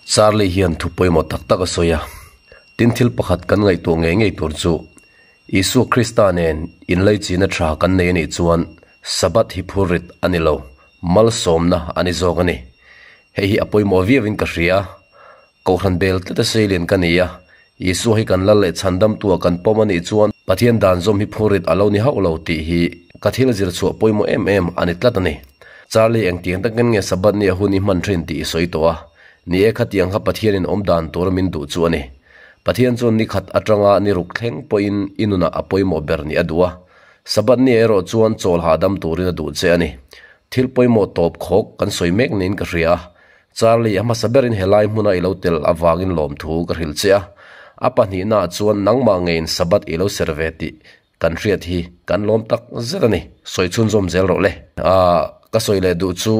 Charlie hian thu pawimawh tak tak a sawi a, tin thil pakhat kan ngaihtuah ngei ngei tur chu Isua Krista nen inlaichinna tha kan nei a nih chuan Sabbath hi phurrit a ni lo, malsawmna a ni zawk a ni. Hei hi a pawimawh viauin ka hria. Kohhran bel tlata seilian ka ni a, Isua hi kan lal leh chhandamtua kan pawm a nih chuan Pathian dan zawm hi phurrit a lo ni hauh lo tih hi ka thil zir chhuah pawimawh em em a ni tlat a ni. Charlie, engtiang takin nge Sabbath ni a hun i hman thin tih i sawi tawh a? Ni e, khatiang kha Pathianin awm dan tura min duh chu a ni. Pathian chuan ni khat atanga ni ruk thleng pawhin i nunah a pawimawh ber nih a duh a. Sabbath ni erawh chuan chawl hahdam turin a duh che a ni. Thil pawimawh tawp khawk kan sawi mek niin ka hria a. Charlie, a hmasa berin helai hmuna i lo tel avangin lawmthu ka hrilh che a. A pahnihnaah chuan nangmah ngeiin Sabbath i lo ser ve tih kan hriat hi kan lawm tak zet a ni. Sawi chhunzawm zel rawh le. Aaa, ka sawi leh duh chu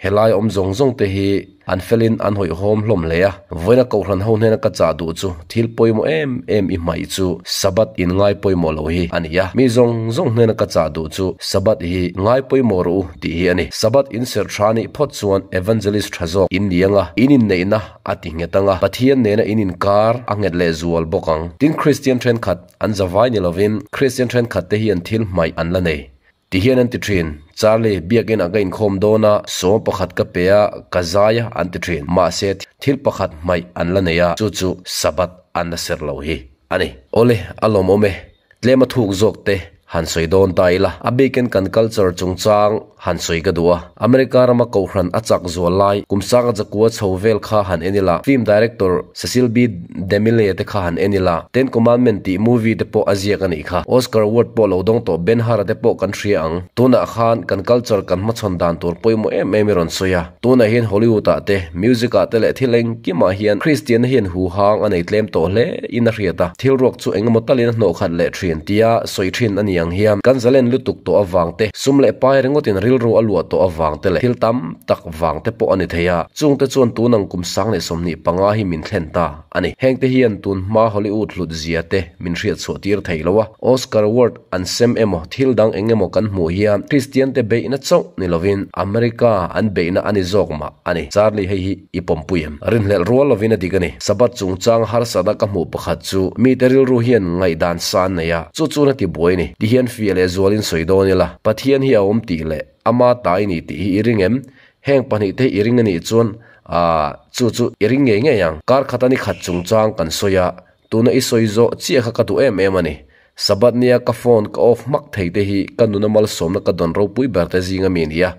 helai awm zawng zawng te hi an felin an hawihhawm hlawm hle a. Vawiina Kohhran ho hnena ka chah duh chu thil pawimawh em em i hmaih chu Sabbath in ngai pawimawh lo hi a ni a. Mi zawng zawng hnena ka chah duh chu Sabbath hi ngai pawimawh rawh u tih hi a ni. Sabbath in serh tha nih phawt chuan Evangelist tha zawk in ni anga in inneihna a ti nghet anga Pathian nena in inkar a nghet leh zual bawk ang. Tin Kristian thenkhat An zavai ni lovin Kristian thenkhat te hian thil hmaih an la nei. Ti hian an ti thin, Charlie, biakin ah ka inkhawm dawn a, sawm pakhat ka pe a, ka zai a, an ti thin. Mahse, thil pakhat hmaih an la nei a, chu chu Sabbath an la ser lo hi a ni. Awle, a lawmawm e. Tlem a thuk zawk te han sawi dawn ta ila. A bikin kan culture chungchang han sawi ka duh a. America rama Kohhran a chak zual lai, kum sanga zakua chho vel kha han en ila, film director Cecil B. DeMille te kha han en ila, Ten Commandment tih movie te pawh a ziak a nih kha. Oscar award pawh lo dawng tawh Ben Hur-a te pawh kan hria ang. Tunah khan kan culture kan hmachhawn dan tur pawimawh em em i rawn sawi a. Tunah hian Hollywood ah te, music ah te leh thil engkimah hian Kristianna hian huhang a nei tlem tawh hle in a hriat a, thil ruak chu engemaw talin a hnawh khat leh thin tia sawi thin a ni ang hian kan zalen lutuk tawh avang te, sum leh pai ringawtin rilru a luah tawh avang te leh thil tam tak vang te pawh a ni thei a, chungte chuan tunang kum 1025 hi min thlen ta a ni. Hengte hian tun hma Hollywood hlut zia te min hriat chhuah tir thei lo a, Oscar award An sem emaw, thil dang eng emaw kan hmuh hian Kristiante beihna chauh ni lovin America an beihna a ni zawk mah a ni. Charlie hei hi i pawmpui em? Rinhlelh rual lovin a dik a ni. Sabbath chungchang harsatna ka hmuh pakhat chu mite rilru hian ngaihdan sa an nei a, chu chuan a ti buai ni. Ti hian fiah leh zualin sawi dawn ila, Pathian hi a awm tih leh ama ta i ni tih hi i ring em? Heng pahnih te hi i ring a nih chuan aah chu chu i ring ngei ngei ang. Kar khata ni khat chungchang kan sawi a, Tuna i sawi zawh chiah kha ka duh em em a ni. Sabbath nia ka phone ka off hmak thei te hi ka nuna malsawmna ka dawn ropui ber te zinga mi a ni a.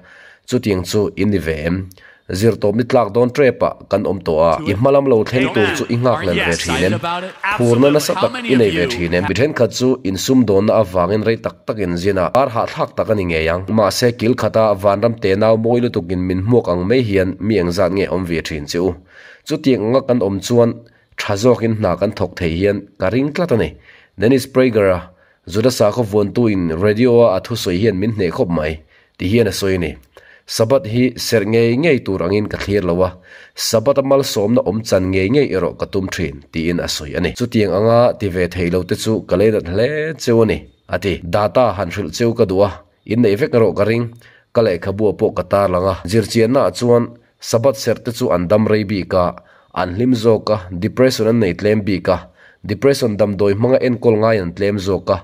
Chutiang chu in ni ve em? Zirtawp ni tlak dawn trep ah kan awm tawh a, i hmalam lo thleng tur chu i nghakhlel ve thin em? Phurna nasa tak i nei ve thin em? Mi thenkhat chu insumdawnna avangin rei tak tak in zin a, kar hahthlak tak a ni ngei ang. Mahse kil khata vanram tenau mawi lutukin min hmuak ang mai hian mi engzat nge awm ve thin che u? Chutiang anga kan awm chuan Tha zawkin hna kan thawk thei hian ka ring tlat a ni. Dennis Prager-a, Juda sakhaw vuantuin radio-a a thusawi hian min hneh khawp mai, ti hian a sawi a ni. Sabbath hi serh ngei ngei tur angin ka thlir lo a, Sabbath-a malsawmna awm chan ngei ngei erawh ka tum thin, tiin a sawi a ni. Chutiang anga ti ve thei lo te chu ka leinat hle cheu a ni, a ti. Data han hrilh cheu ka duh a, inneih vek erawh ka ring. Ka lehkhabu pawh ka tarlang a, zirchiannaah chuan Sabbath serh te chu an dam rei bik a, an hlim zawk a, depression an nei tlem bik a, depression damdawi hmanga enkawl ngai an tlem zawk a,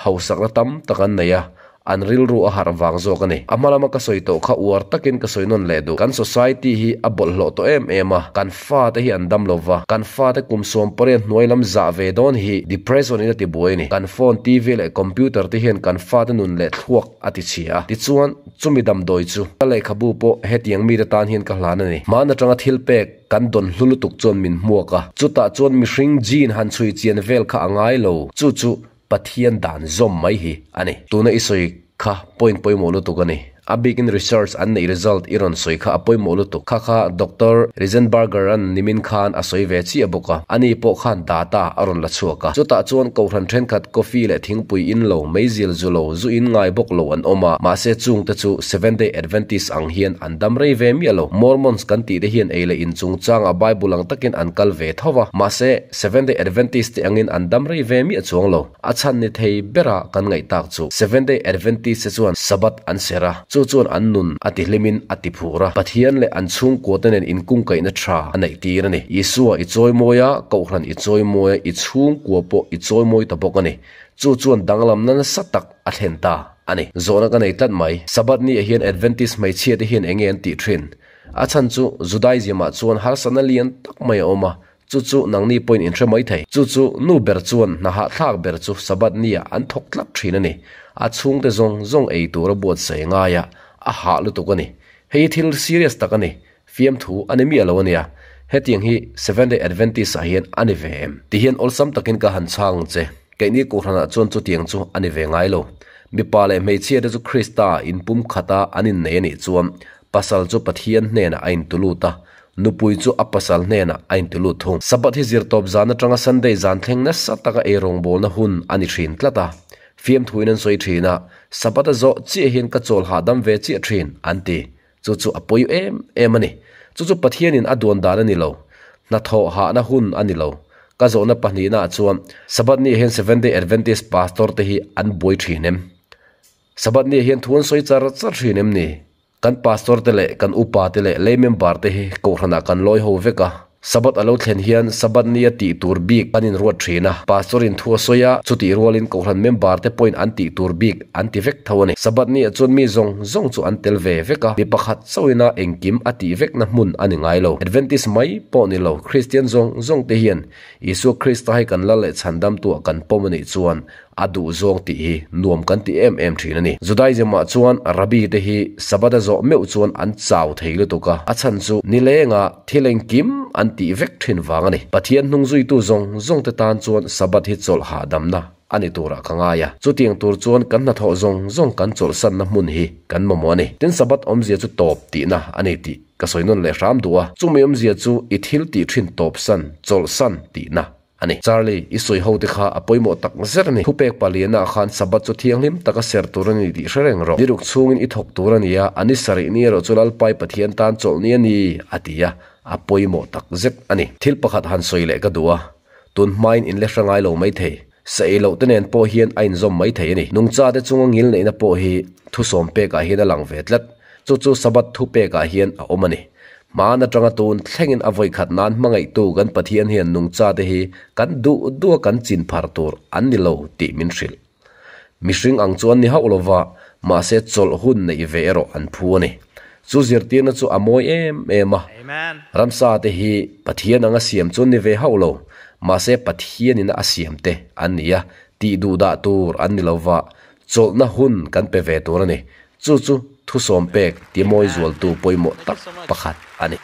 hausakna tam tak an nei a, an rilru a harh vang zawk a ni. A hma lama ka sawi tawh kha uar takin ka sawi nawn leh duh. Kan society hi a bawlhhlawh tawh em em a, kan fate hi an dam lova, kan fate kum 18 hnuai lam zah ve dawn hi depression in a ti buai a ni. Kan phone, TV leh computer te hian kan fate nun leh thluak a ti chhia a. Tichuan, chumi damdawi chu ka lehkhabu pawh hetiang mite tan hian ka hlan a ni. Hmaan atanga thil pek kan dawn hlu lutuk chuan min hmuak a, chutah chuan mihring gene han chhui chian vel kha a ngai lo, chu chu Pathian dan zawm mai hi a ni. Tuna i sawi kha point pawimawh lutuk a ni. A bikin research an neih result i rawn sawi kha a pawimawh lutuk. Kha kha Doctor Risenbarger-a'n nimin khan a sawi ve chiah bawk a, ani pawh khan data a rawn la chhuak a. Chutah chuan Kohhran thenkhat coffee leh thingpui in lo, meizil zu lo, zu in ngai bawk lo an awm a, mahse chungte chu Seventh Day Adventist ang hian an dam rei ve miah lo. Mormons kan tih te hian ei leh in chungchangah Bible ang takin an kal ve tho va, mahse Seventh Day Adventist te angin an dam rei ve miah chuang lo. A chhan ni thei bera kan ngaih tak chu Seventh Day Adventist te chuan Sabbath an serh a, chu Chu chuan an nun a tihlimin a tiphur a, Pathian leh an chhungkuate nen inkungkaihna tha a neihtir a ni. Isua i chawimawi a, Kohhran i chawimawi a, i chhungkua pawh i chawimawi ta bawk a ni. Chu chuan danglamna nasa tak a thlen ta a ni. Zawhna ka nei tlat mai. Sabbath ni ah hian Adventist hmeichhia te hian enge an tih thin? A chhan chu Judaism ah chuan harsatna lian tak mai a awm a, Chu chu nangni pawhin in hre mai thei. Chu chu nu ber chuan hna hahthlak ber chu Sabbath nia an thawk tlat thin a ni. A chhungte zawng zawng ei tura buatsaih ngai a, a hah lutuk a ni. Hei hi thil serious tak a ni. Fiamthu a ni miah lo a nia. Hetiang hi Seventh Day Adventist ah hian a ni ve em? Ti hian awlsam takin ka han chhang ang che. Keini Kohhranah chuan chutiang chu a ni ve ngai lo. Mipa leh hmeichhia te chu Krista inpumkhata an innei a nih chuan pasal chu Pathian hnenah a intulut a, Nupui chu a pasal hnenah a inti lut thung. Sabbath hi zirtawp zan atanga Sunday zan thleng nasa taka ei rawngbawlna hun a ni thin tlat a. Fiamthuin an sawi thin a, Sabbath a zawh chiah hian ka chawl hahdam ve chiah thin, an ti. Chu chu a pawi em em a ni. Chu chu Pathianin a duan dan a ni lo. Hnathawh hahna hun a ni lo. Ka zawhna pahnihnaah chuan Sabbath ni ah hian Seventh Day Adventist pastor te hi an buai thin em? Sabbath ni ah hian thu an sawi char char thin em ni? Kan pastor te leh kan upa te leh lei member te hi kohhranah kan lawi ho vek a. Sabbath a lo thlen hian Sabbath nia tih tur bik an inruat thin a. Pastor in thu a sawi a, chutih rualin kohhran member te pawhin an tih tur bik an ti vek tho a ni. Sabbath niah chuan mi zawng zawng chu an tel ve vek a, mi pakhat chauhina engkim a tih vekna hmun a ni ngai lo. Adventist mai pawh ni lo, Kristian zawng zawng te hian Isua Krista hi kan lal leh chhandamtuah kan pawm a nih chuan A duh zawng tih hi nuam kan ti em em thin a ni. Judaism-ah chuan Rabbi te hi Sabbath a zawh meuh chuan an chau thei lutuk a, a chhan chu nilenga thil engkim an tih vek thin vang a ni. Pathian hnung zuitu zawng zawng te tan chuan Sabbath hi chawlh hahdamna a ni turah ka ngai a. Chutiang tur chuan kan hnathawh zawng zawng kan chawlhsanna hmun hi kan mamawh a ni. Tin Sabbath awmzia chu tawp tihna a ni tih ka sawi nawn leh hram duh a. Chumi awmzia chu i thil tih thin tawpsan, chawlhsan tihna a ni. Charlie, i sawi ho te kha a pawimawh tak zet a ni. Thupek paliana ah khan Sabbath chu thianghlim taka ser tur a ni tih hre reng rawh. Niruk chhungin i thawk tur a ni a, a ni sarih ni erawh chu Lalpai Pathian tan chawlh ni a ni, a ti a, a pawimawh tak zet a ni. Thil pakhat han sawi leh ka duh a, tun hmain in le hre ngai lo mai thei. Sa ei loh te nen pawh hian a inzawm mai thei a ni. Nungcha te chunga ngil neihna pawh hi thusawm pekah hian a lang ve tlat. Chu chu Sabbath thupekah hian a awm a ni. Hmaan atanga tun thlengin a vawikhat nan hmangaihtu kan Pathian hian nungcha te hi kan duh duh a kan chin phar tur an ni lo tih min hrilh. Mihring ang chu an ni hauh lova, mahse chawlh hun neih ve erawh an phu a ni. Chu zirtirna chu a mawi em em a. Ramsa te hi Pathian anga siam chu an ni ve hauh lo, mahse Pathianin a siam te an ni a, tih duh dah tur an ni lova, chawlhna hun kan pe ve tur a ni. Chu chu thusawm pek timawi zualtu pawimawh tak pakhat a ni.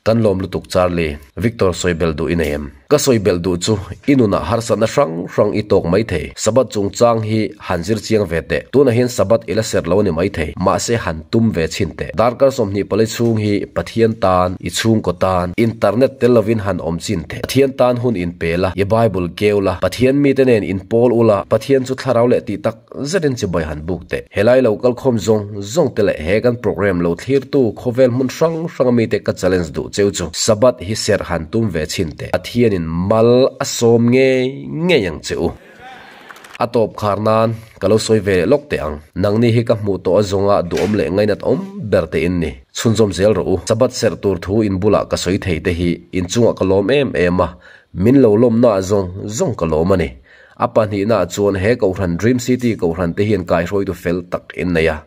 Kan lawm lutuk Charlie, Victor sawi belh duh i nei em? Ka sawi belh duh chu i nunah harsatna hrang hrang i tawk mai thei. Sabbath chungchang hi han zir chiang ve teh. Tunah hian Sabbath i la serh lo a ni mai thei. Mahse han tum ve chhin teh. Darkar 24 chhung hi Pathian tan, i chhungkaw tan, internet tel lovin han awm chin teh. Pathian tan hun inpe la, i Bible keu la, Pathian mite nen inpawl ula, Pathian chu thlarau leh tih tak Zetin chibai han buk teh. Helai lo kalkhawm zawng zawng te leh he kan program lo thlirtu khawvel hmun hrang hrang ami te ka challenge duh cheu chu Sabbath hi serh han tum ve chhin teh. Pathianin mal a sawm ngei ngei ang che u. A tawp khar nan ka lo sawi ve leh lawk teh ang. Nangni hi ka hmuh tawh a zawnga duhawm leh ngainat awm ber te in ni. Chhunzawm zel rawh u. Sabbath serh tur thu in bulah ka sawi thei te hi inchungah ka lawm em em a, min lo lawmna ah zawng zawng ka lawm a ni. A pahnihnaah chuan he Kohhran Dream City Kohhran te hian kaihruaitu fel tak in nei a.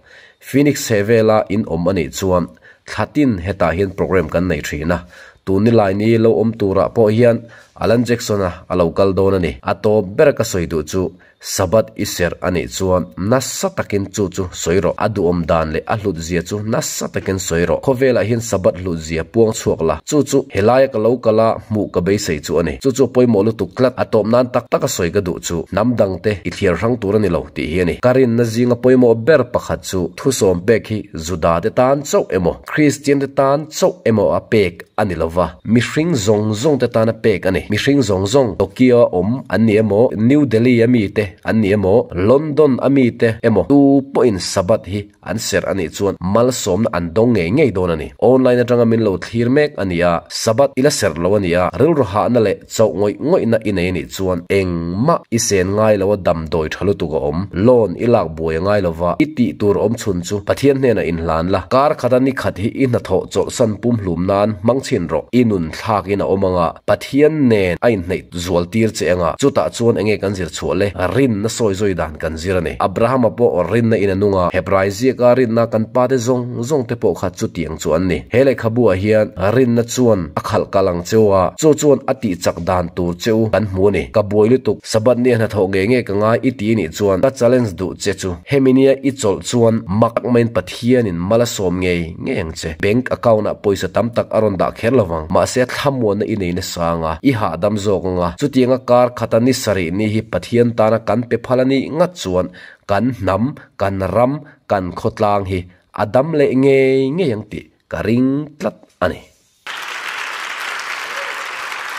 Phoenix chhe vela in awm a nih chuan thla tin hetah hian program kan nei thin a. Tun ni lai ni lo awm turah pawh hian Alan Jackson-a a lo kal dawn a ni. A tawp ber ka sawi duh chu Sabbath i serh a nih chuan nasa takin chu chu sawi rawh. A duhawm dan leh a hlut zia chu nasa takin sawi rawh. Khawvelah hian Sabbath hlut zia puang chhuak la. Chu chu helaia ka lo kal a, hmuh ka beisei chu a ni. Chu chu a pawimawh lutuk tlat. A tawp nan tak taka sawi ka duh chu hnam dangte i thliar hrang tur a ni lo tih hi a ni. Ka rinna zinga pawimawh ber pakhat chu thusawm pek hi Juda te tan chauh emaw, Kristian te tan chauh emaw a pek a ni lova, mihring zawng zawng te tan a pek a ni. Mihring zawng zawng Tokyo a awm an ni emaw, New Delhi a mite an ni emaw, London a mite emaw tu pawhin Sabbath hi an serh a nih chuan malsawmna an dawng ngei ngei dawn a ni. Online atanga min lo thlir mek a ni a, Sabbath i la serh lo a ni a, rilru hahna leh chauh ngawih ngawihna i nei a nih chuan engmah i sen ngai lo a damdawi tha lutuk a awm. Loan i lak buai a ngai lo va, i tih tur awm chhun chu Pathian hnenah inhlan la, kar khata ni khat hi i hnathawh chawlhsan pumhlum nan hmang chhin rawh, i nun thlakin a awm anga Pathian nen a inhneih zual tir che anga chutah chuan enge kan zir chhuah le? Rinna sawi zawi dan kan zir a ni. Abrahama pawh rinna in a nung a, Hebrai ziaka rinna kan pate zawng zawng te pawh kha chutiang chu an ni. He lehkhabu ah hian rinna chuan a khalh kal ang cheu a, chu chuan a tih chak dan tur cheu kan hmu a ni. Ka buai lutuk, Sabbath nia hnathawh ngei ngei ka ngai i ti nih chuan ka challenge duh che chu. Hemi nia i chawlh chuan mak maiin Pathianin mal a sawm ngei ngei ang che. Bank account ah pawisa tam tak a rawn dah kher lo vang. Mahse thlamuanna i nei nasa anga, i hahdam zawk anga, chutianga kar khata ni sarih ni hi Pathian tana kan pe phal a nih ngat chuan kan hnam, kan ram, kan khawtlang hi a dam leh ngei ngei ang tih ka ring tlat a ni.